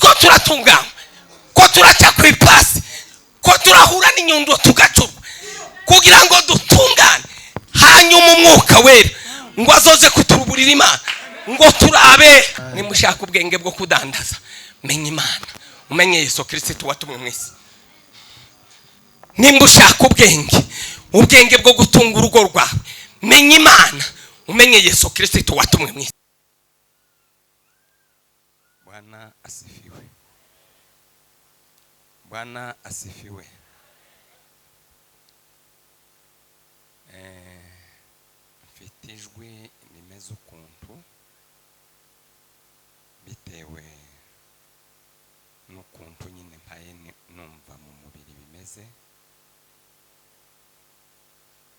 Ko turatunganywa, ko turaca ku ipasi, ko turahura n'inyundo tugacurwa kugira ngo dutungane, hanyuma Umwuka Wera ngo azoze kuturuburira Imana ngo turabe. Nimushaka ubwenge bwo kudandaza, menya Imana, umenye Yesu Kirisitu watumwe mu isi. Nimba ushaka ubwenge, ubwenge bwo gutunga urugo rwawe, menya Imana, umenye Yesu Kirisitu watumwe mu isi. Bwana asifiwe. Bwana asifiwe. Mfite ijwi rimeze ukuntu bitewe n'ukuntu nyine mpaye numva mu mubiri bimeze,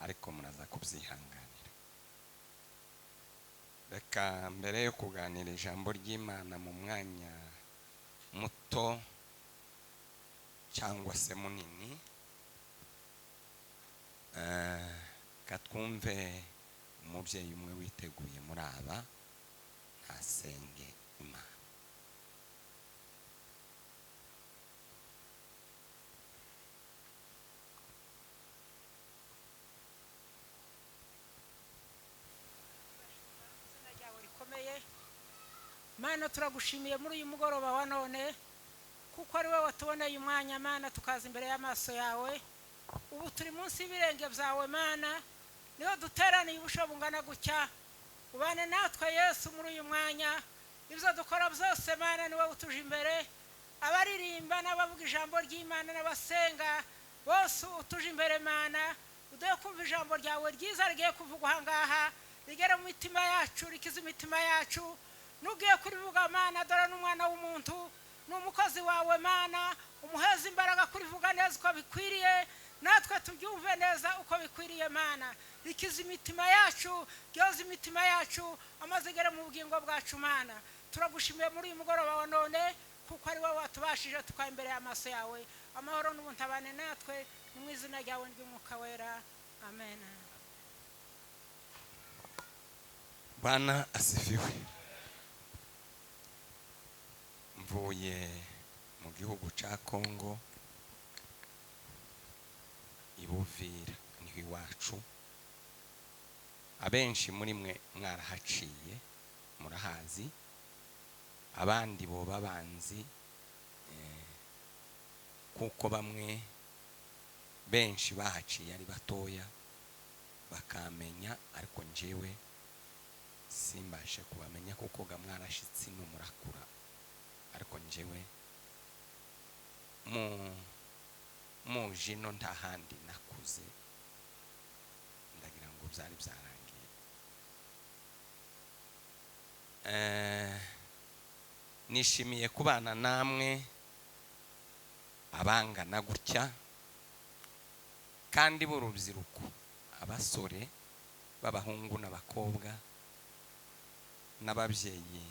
ariko muraza kubyihanganira. Reka mbere yo kuganira ijambo ry'Imana mu mwanya muto cyangwa se munini, katwumve umubyeyi umwe witeguye muri aba ntasenge Imana. Izina ryawe rikomeye Mana, turagushimiye muri uyu mugoroba wa none, kuko ari wowe watuboneye umwanya Mana, tukaza imbere y'amaso yawe. Ubu turi munsi y'ibirenge byawe Mana, niho duteraniye ubusho bungana gutya. Ubane natwe Yesu muri uyu mwanya, ibyo dukora byose Mana ni wowe utuje imbere. Abaririmba n'abavuga ijambo ry'Imana n'abasenga bose utuje imbere Mana, uduhe kumva ijambo ryawe ryiza rigiye kuvugwa aha ngaha, rigere mu mitima yacu, rikize imitima yacu. Nugiye kurivuga Mana, dore n'umwana w'umuntu ni umukozi wawe Mana, umuheze imbaraga kurivuga neza uko bikwiriye, natwe tubyumve neza uko bikwiriye Mana. Rikize imitima yacu, ryoze imitima yacu, amaze igere mu bugingo bwacu Mana. Turagushimiye muri uyu mugoroba wa none, kuko ari wowe watubashije tukaba imbere y'amaso yawe. Amahoro n'ubuntabane natwe, ni mu izina ryawe ry'Umwuka Wera, amen. Bwana asifiwe. Mvuye mu gihugu cya Kongo, i Buvira niho iwacu. Abenshi muri mwe mwarahaciye, murahazi, abandi boba banzi, kuko bamwe benshi bahaciye ari batoya bakamenya, ariko njyewe simbashe kubamenya kuko ga mwarashitse ino murakura, ariko njyewe muje ino nta handi nakuze, ndagira ngo byari byarangiye. Nishimiye kubana namwe abangana gutya, kandi b'urubyiruko, abasore b'abahungu n'abakobwa n'ababyeyi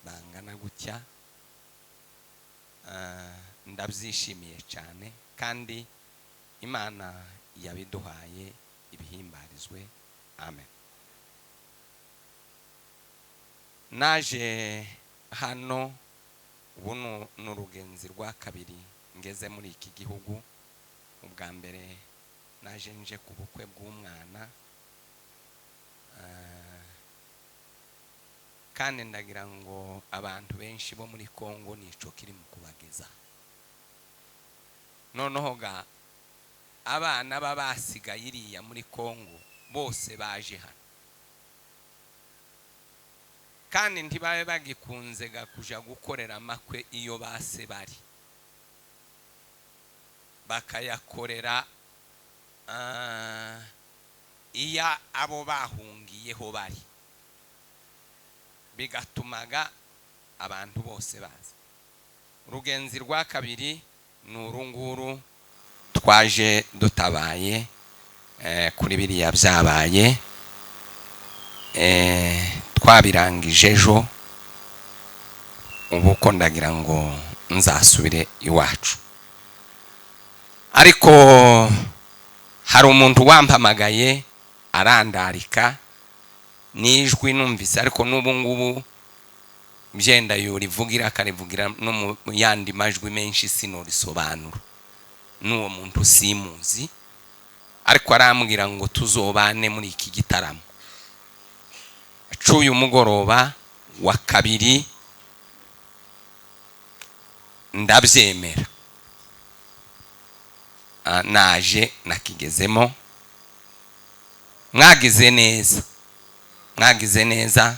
bangana gutya. Ndabyishimiye cyane, kandi Imana yabiduhaye ibihimbarizwe, amen. Naje hano ubu ni urugenzi rwa kabiri ngeze muri iki gihugu. Ubwa mbere naje nje ku bukwe bw'umwana, kandi ndagira ngo abantu benshi bo muri Kongo nico kiri mu kubageza. Noneho ga abana b'abasigaye iriya muri Kongo bose baje hano, kandi ntibabe bagikunze ga kuja gukorera amakwe iyo base bari, bakayakorera iya abo bahungiyeho bari, bigatumaga abantu bose baza. Urugenzi rwa kabiri ni urunguru twaje dutabaye kuri biriya byabaye, twabirangije ejo, ubu ko ndagira ngo nzasubire iwacu. Ariko hari umuntu wampamagaye arandarika n'ijwi numvise, ariko n'ubu ngubu Byenda yorivugira akarivugira no mu yandi majwi menshi, sinorisobanura, n'uwo muntu simuzi, ariko arambwira ngo tuzobane muri iki gitaramo cy'uyu mugoroba wa kabiri. Ndabyemera. Naje nakigezemo. Mwagize neza, mwagize neza.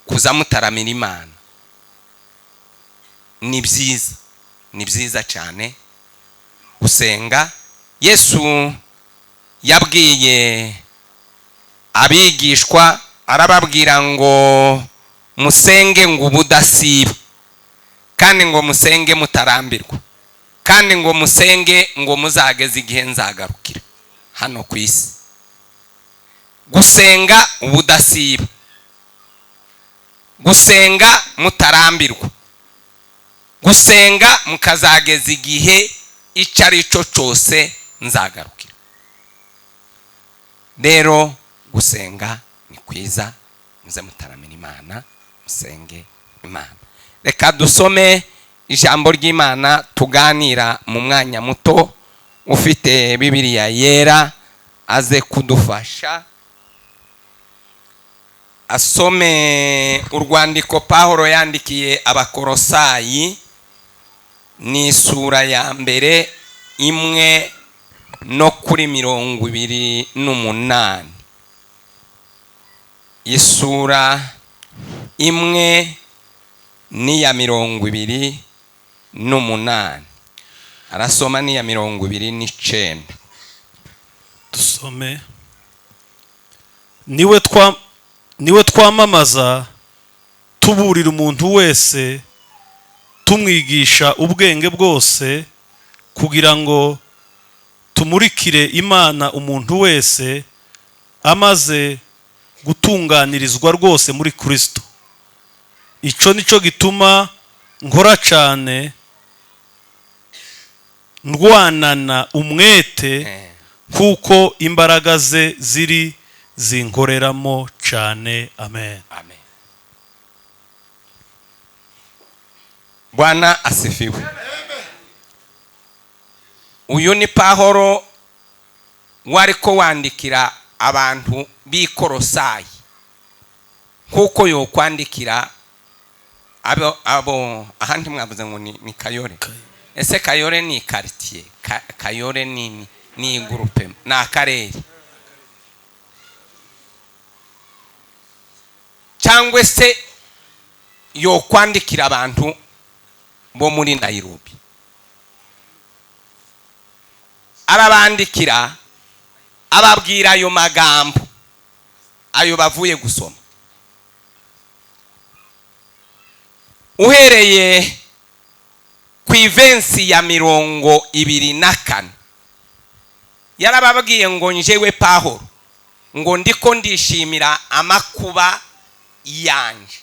Kuza mutaramira Imana ni byiza, ni byiza cyane gusenga. Yesu yabwiye abigishwa, arababwira ngo musenge ngo ubudasiba, kandi ngo musenge mutarambirwa, kandi ngo musenge ngo muzageze igihe nzagarukira hano ku isi. Gusenga ubudasiba, gusenga mutarambirwa, gusenga mukazageza igihe icyo ari cyo cyose nzagarukira. Rero gusenga ni kwiza, muze mutaramira Imana, musenge Imana. Reka dusome ijambo ry'Imana, tuganira mu mwanya muto. Ufite Bibiliya yera aze kudufasha asome urwandiko Pawulo yandikiye Abakorosayi, ni isura ya mbere, 1 no kuri 28. Isura 1 n'iya 28, arasoma n'iya 29. Dusome. Niwe twamamaza, tuburira umuntu wese, tumwigisha ubwenge bwose, kugira ngo tumurikire Imana umuntu wese amaze gutunganirizwa rwose muri Kristo. Icyo nicyo gituma nkora cyane, ndwanana umwete, kuko imbaraga ze ziri zinkoreramo cyane. Amen. Amen. Bwana asifiwe. Uyu ni Pahoro wariko wandikira abantu b'Ikorosayi, kuko yokwandikira abo ahandi. Mwavuze ngo ni Kayore. Ese Kayore ni quartier? Kayore ni groupe, ni akarere, cyangwa se yokwandikira abantu bo muri Nairobi? Arabandikira, ababwira ayo magambo ayo bavuye gusoma, uhereye ku ivensi ya 24. Yarababwiye ngo njewe Pahoro ngo ndiko ndishimira amakuba yanje,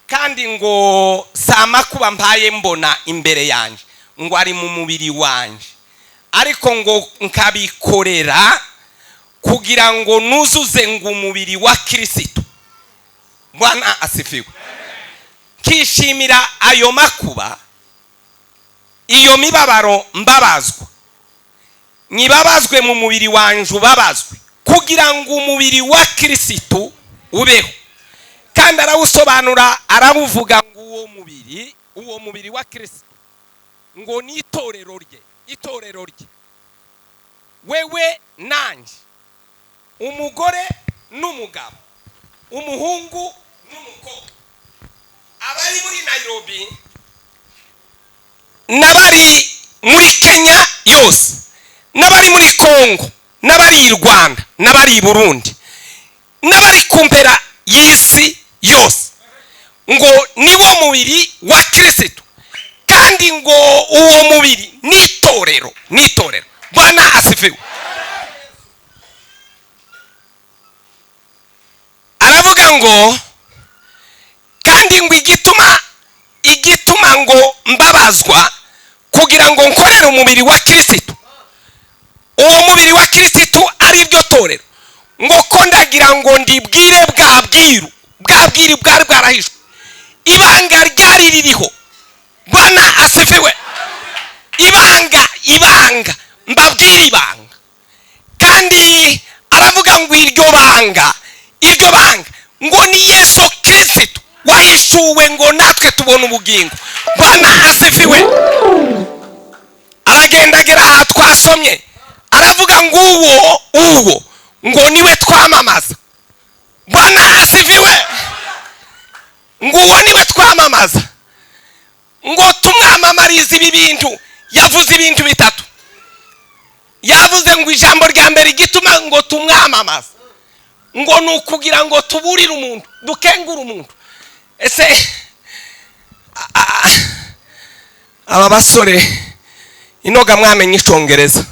kandi ngo si amakuba mpaye mbona imbere yanje, ngo ari mu mubiri wanje, ariko ngo nkabikorera kugira ngo nuzuze ngo umubiri wa Kirisitu. Bwana asifiwe. Kishimira ayo makuba, iyo mibabaro mbabazwa, nyibabazwe mu mubiri wanje, ubabazwe kugira ngo umubiri wa Kirisitu ubeho. Kandi arawusobanura, arawuvuga ngo uwo mubiri wa Kirisitu ngo ni itorero rye, itorero rye, wewe nanjye, umugore n'umugabo, umuhungu n'umukobwa, abari muri Nairobi n'abari muri Kenya yose, n'abari muri Kongo, n'abari i Rwanda, n'abari i Burundi, n'abari ku mpera y'isi yose, ngo niwo mubiri wa Kirisitu, kandi ngo uwo mubiri ni itorero, ni itorero. Bwana asifiwe. Aravuga ngo kandi ngo igituma ngo mbabazwa kugira ngo nkorere umubiri wa Kirisitu, uwo mubiri wa Kirisitu ari ryo torero, Ngo ko ndagira ngo ndibwire bwa bwiru, bwa bwiru bwari bwarahishwe, ibanga ryari ririho. Bwana asifiwe. Ibanga, ibanga, mbabwire ibanga. Kandi aravuga ngo iryo banga, iryo banga ngo ni Yesu Kristo wahishuwe ngo natwe tubone ubugingo. Bwana asifiwe. Aragenda agera aha twasomye, aravuga ngo uwo, uwo ngo niwe twamamaza. Bwana asifiwe. Ngo uwo niwe twamamaza, ngo tumwamamarize ibi bintu. Yavuze ibintu bitatu. Yavuze ngo ijambo rya mbere igituma ngo tumwamamaza ngo ni ukugira ngo tuburire umuntu, dukengure umuntu. Ese aba basore inoga mwamenye icongereza,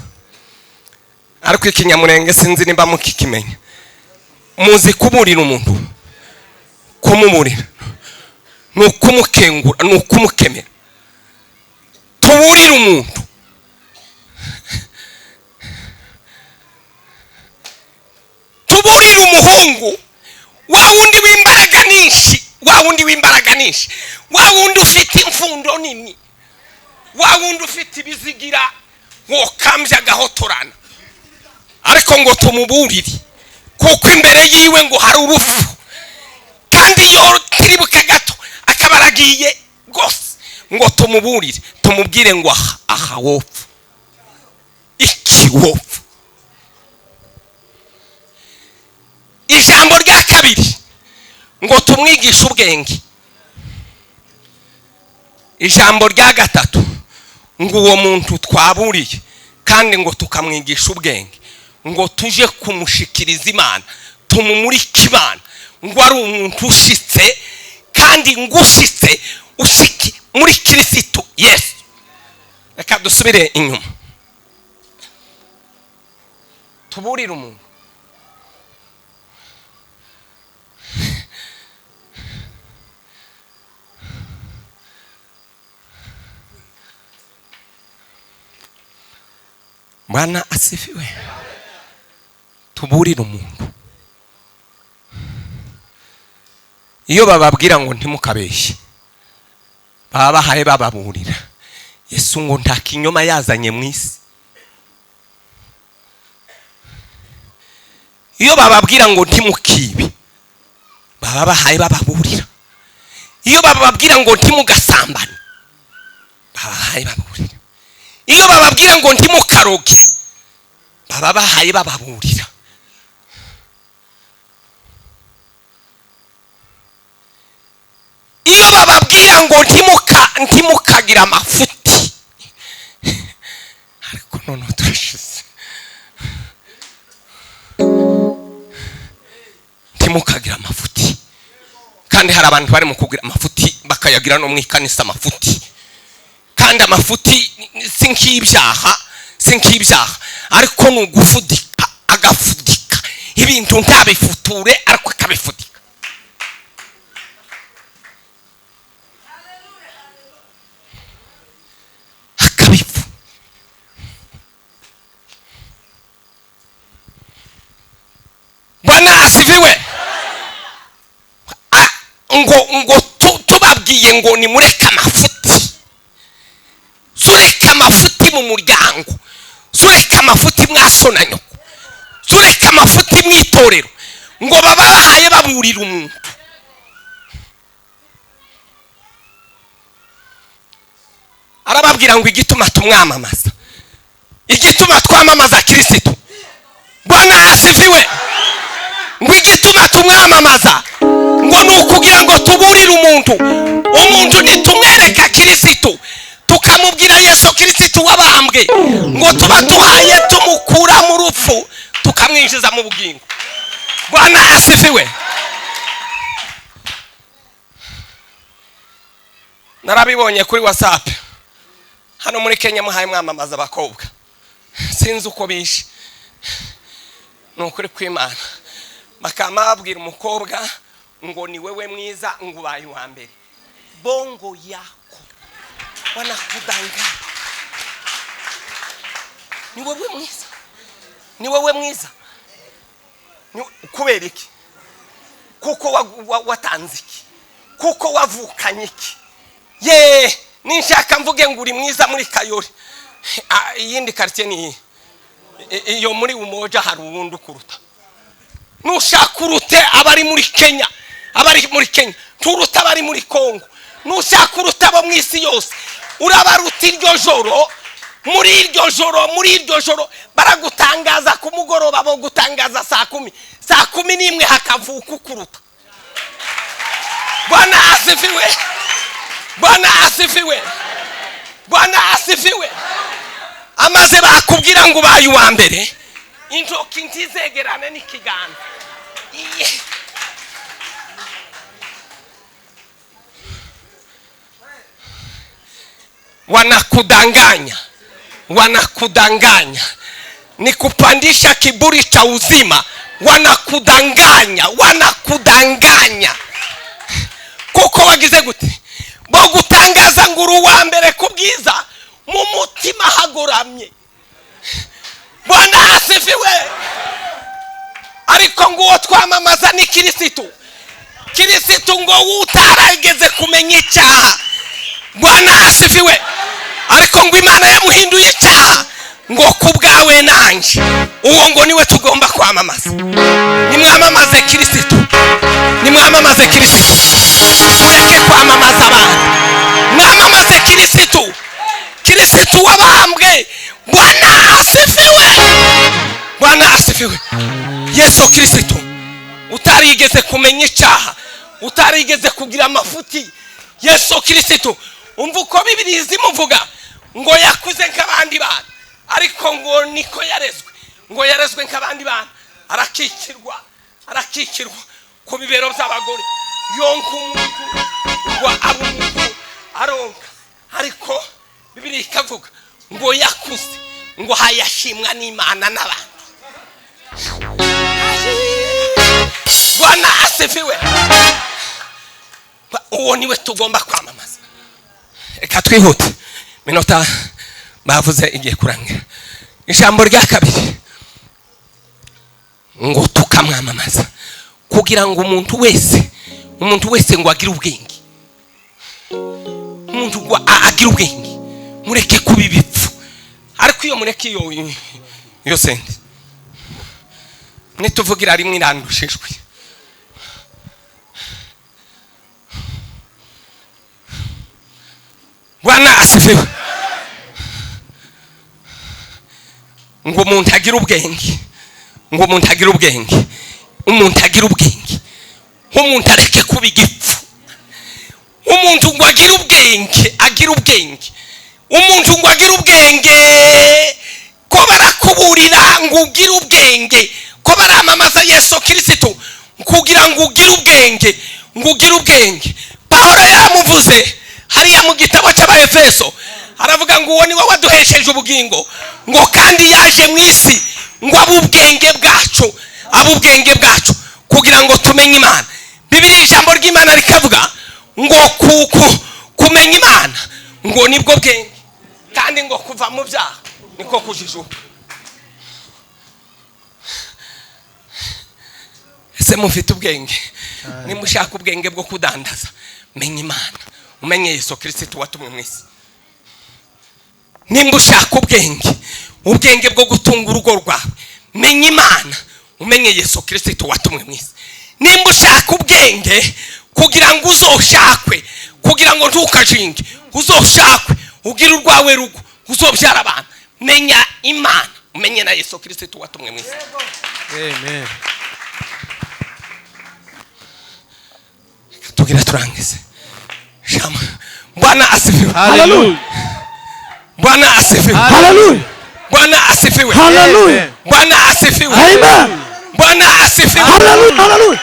ariko ikinyamurenge sinzi nimba mukikimenya. Muzi kuburira umuntu? Kumuburira ni ukumukengura, ni ukumukemera. Tuburire umuntu. Tuburire umuhungu wa wundi w'imbaraga nyinshi, wa wundi w'imbaraga nyinshi, wa wundi ufite imfundo nini, wa wundi ufite ibizigira wokambye agahotorana, ariko ngo tumuburire kuko imbere yiwe ngo hari urupfu, kandi iyo tiribuka gato akaba aragiye rwose. Ngo tumuburire, tumubwire ngo aha, aha wopfa, iki wopfa. Ijambo rya kabiri ngo tumwigishe ubwenge. Ijambo rya gatatu ngo uwo muntu twaburiye kandi ngo tukamwigisha ubwenge, ngo tuje kumushikiriza Imana, tumumurike Imana, ngo ari umuntu ushitse kandi ngo ushitse ushiki muri Kristo Yesu. Reka dusubire inyuma, tuburire umuntu. Bwana asifiwe. Tuburire umuntu. Iyo bababwira ngo ntimukabeshye, baba bahaye bababurira. Yesu ngo nta kinyoma yazanye mu isi. Iyo bababwira ngo ntimukibe, baba bahaye bababurira. Iyo bababwira ngo ntimugasambane, baba bahaye bababurira. Iyo bababwira ngo ntimukaroge, baba bahaye bababurira. Iyo bababwira ngo ntimukagira amafuti, ariko none turashize. Ntimukagira amafuti. Kandi hari abantu bari mu kugira amafuti bakayagira no mu ikanisa amafuti. Kandi amafuti si nk'ibyaha, si nk'ibyaha, ariko ni ugufudika, agafudika ibintu ntabifuture, ariko akabifudika. Akabifu. Bwana asifiwe. Ngo tubabwiye ngo nimureke amafuti. Zureka amafuti mu muryango, zureka amafuti mwaso na nyoko, zureka amafuti mu itorero, ngo babahaye baburira umuntu. Arababwira ngo igituma tumwamamaza, igituma twamamaza Kristo. Bwana asifiwe. Ngo igituma tumwamamaza ngo ni ukugira ngo tuburire umuntu. Umuntu nitumwereka Kristo, tukamubwira Yesu Kristo wabambwe, ngo tuba tuhaye tumukura mu rupfu tukamwinjiza mu bugingo. Bwana asifiwe. Narabibonye kuri WhatsApp hano muri Kenya, muhaye mwamamaza abakobwa, sinzi uko bishe, ni ukuri kw'Imana. Bakama babwira umukobwa ngo ni wewe mwiza, ngo ubaye uwa mbere. Bongo yako wanakudanga, ni wewe mwiza, ni wewe mwiza. Kubera iki? Kuko watanze iki? Kuko wavukanye iki? Ye, ninshaka mvuge ngo uri mwiza muri Kayore. Iyindi quartier ni iyo muri Umoja hari uwundi ukuruta. Nushaka urute abari muri Kenya, abari muri Kenya turuta abari muri Kongo. Nushaka urute abo mu isi yose, urabaruta iryo joro. Muri iryo joro, muri iryo joro baragutangaza ku mugoroba, bo gutangaza saa 10, saa 11 hakavuka ukuruta. Bwana asifiwe, Bwana asifiwe, Bwana asifiwe. Amaze bakubwira ngo ubaye uwa mbere, intoki ntizegerane n'ikiganza. Wanakudanganya, wanakudanganya, ni kupandisha kiburi cha uzima. Wanakudanganya, wanakudanganya. Kuko wagize gute? Bo gutangaza ngo uri uwa mbere ku bwiza, mu mutima hagoramye. Bwana asifiwe. Ariko ngo uwo twamamaza ni Kirisitu. Kirisitu ngo utarageze kumenya icyaha. Bwana asifiwe. Ariko ngo Imana yamuhinduye icyaha ngo kubwawe nanjye. Uwo ngo niwe tugomba kwamamaza. Nimwamamaze Kirisitu, nimwamamaze Kirisitu, mureke kwamamaza abantu. Mwamamaze Kirisitu, Kirisitu wabambwe. Bwana asifiwe, Bwana asifiwe. Yesu Kirisitu utarigeze kumenya icyaha, utarigeze kugira amafuti. Yesu Kirisitu, umva uko Bibiliya imuvuga ngo yakuze nk'abandi bana, ariko ngo niko yarezwe, ngo yarezwe nk'abandi bana, arakikirwa, arakikirwa ku bibero by'abagore, yonka umuntu ngo abe umuntu aronka. Ariko Bibiliya ikavuga ngo yakuze ngo hayashimwa n'Imana n'abantu. Bwana asifiwe. Uwo niwe tugomba kwamamaza. Reka twihute, minota bavuze igiye kurangira. Ijambo rya kabiri ngo tukamwamamaza kugira ngo umuntu wese, umuntu wese ngo agire ubwenge, umuntu ngo agire ubwenge. Mureke kuba ibipfu. Ariko iyo mureke iyo sente nituvugira rimwe irandushijwe. Bwana asifiwe. Ngo umuntu agire ubwenge, ngo umuntu agire ubwenge, umuntu agire ubwenge, umuntu areke kuba igipfu. Umuntu ngo agire ubwenge, agire ubwenge, umuntu ngo agire ubwenge. Ko barakuburira ngo ugire ubwenge, ko baramamaza Yesu Kristo kugira ngo ugire ubwenge, ngo ugire ubwenge. Pawulo yaramuvuze hariya mu gitabo cy'Abaefeso, aravuga ngo uwo niwe waduhesheje ubugingo, ngo kandi yaje mu isi ngo abe ubwenge bwacu, abe ubwenge bwacu kugira ngo tumenye Imana. Bibiliya ijambo ry'Imana rikavuga ngo kumenya Imana ngo nibwo bwenge, kandi ngo kuva mu byaha niko kujijuka. Ese mufite ubwenge? Nimushaka ubwenge bwo kudandaza, menya Imana, umenye Yesu Kristo watumwe mu isi. Nimba ushaka ubwenge, ubwenge bwo gutunga urugo rwawe, menya Imana, umenye Yesu Kristo watumwe mu isi. Nimba ushaka ubwenge kugira ngo uzoshakwe, kugira ngo ntukajinge, uzoshakwe ugire urwawe rugo, uzobyara abana, menya Imana, umenye na Yesu Kristo watumwe mu isi. Amen. Tugira turangize. Shama. Bwana asifiwe. Hallelujah. Bwana asifiwe. Hallelujah. Bwana asifiwe. Hallelujah. Bwana asifiwe. Amen. Bwana asifiwe. Hallelujah. Hallelujah.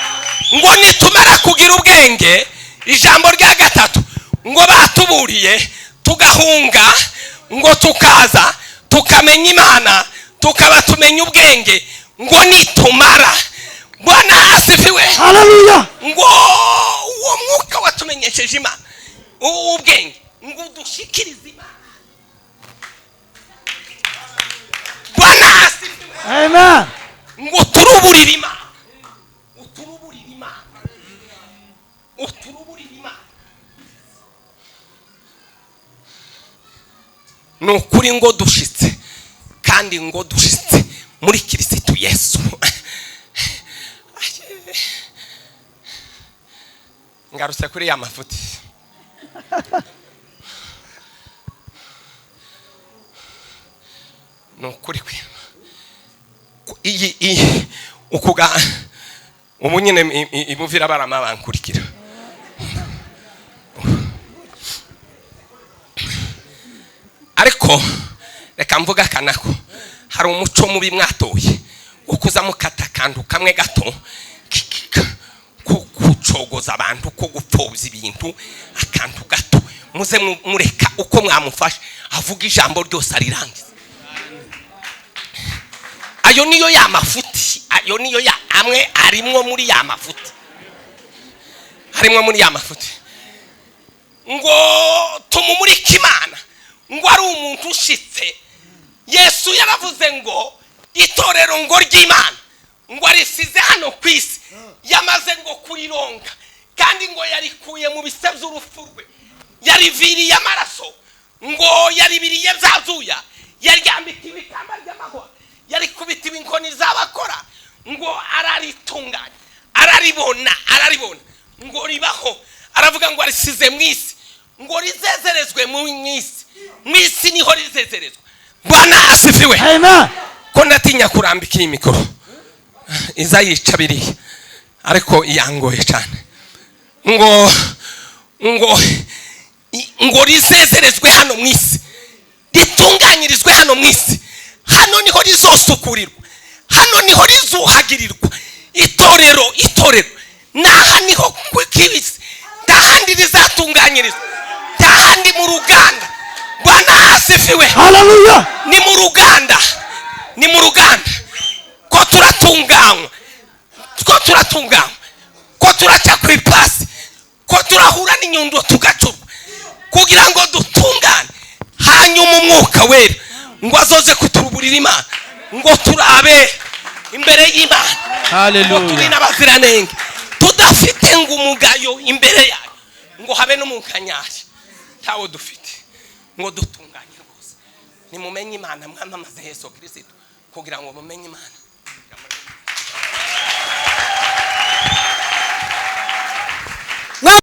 Ngo nitumara kugira ubwenge, ijambo rya gatatu ngo batuburiye tugahunga, ngo tukaza tukamenya Imana, tukaba tumenya ubwenge, ngo nitumara. Bwana asifiwe. Hallelujah. Ngo uwo mwuka watumenyesheje Imana ubwenge, ngo udushikirize Imana. Bwana asifiwe. Amen. Ngo turuburire Imana. Uturuburire Imana. Ni ukuri ngo dushitse, kandi ngo dushitse muri Kirisitu Yesu. Ngarutse kuri ya mafuti. Ni ukuri kwe iyi ukuga ubu nyine ibuvira barama bankurikira. Ariko reka mvuga akanako, hari umuco mubi mwatoye wo kuza mukata akantu kamwe gato ko kucogoza abantu, ko gupfobya ibintu, akantu gato muze mureka uko mwamufasha avuga ijambo ryose arirangiza. Ayo niyo ya mafuti, ayo niyo ya amwe arimwo muri ya mafuti, arimwo muri ya mafuti. Ngo tumumurike Imana, ngo ari umuntu ushitse. Yesu yaravuze ngo itorero ngo ry'Imana ngo arisize hano ku isi, yamaze ngo kurironga, kandi ngo yarikuye mu bise by'urupfu rwe, yariviriye amaraso, ngo yaribiriye byazuya, yaryambika ibikamba ry'amahwa, yarikubita inkoni z'abakora, ngo araritunganya, araribona, araribona ngo ribaho. Aravuga ngo arisize mu isi, ngo rizezerezwe mu isi, mu isi niho rizezerezwa. Bwana asifiwe. Amen. Ko ndatinya kurambika iyi mikoro iza yica biriya, ariko yangoye cyane. Ngo ngo ngo rizezerezwe hano mu isi, ritunganyirizwe hano mu isi, hano niho rizosukurirwa, hano niho rizuhagirirwa. Itorero, itorero naha niho kibisi, ntahandi rizatunganyirizwa, ntahandi mu ruganda. Bwana asifiwe. Haleluya. Ni mu ruganda, ni mu ruganda ko turatunganywa, ko turatunganywa, ko turaca ku ipasi, ko turahura n'inyundo tugacurwa kugira ngo dutungane. Hanyuma umwuka wera ngo azoze kuturuburira Imana, ngo turabe imbere y'Imana, ngo turi Haleluya. n'abaziranenge, tudafite ngo umugayo imbere yayo, ngo habe n'umunkanyari, ntawo dufite, ngo dutunganye rwose. Nimumenye Imana, mwamamaze Yesu Kristo kugira ngo mumenye Imana.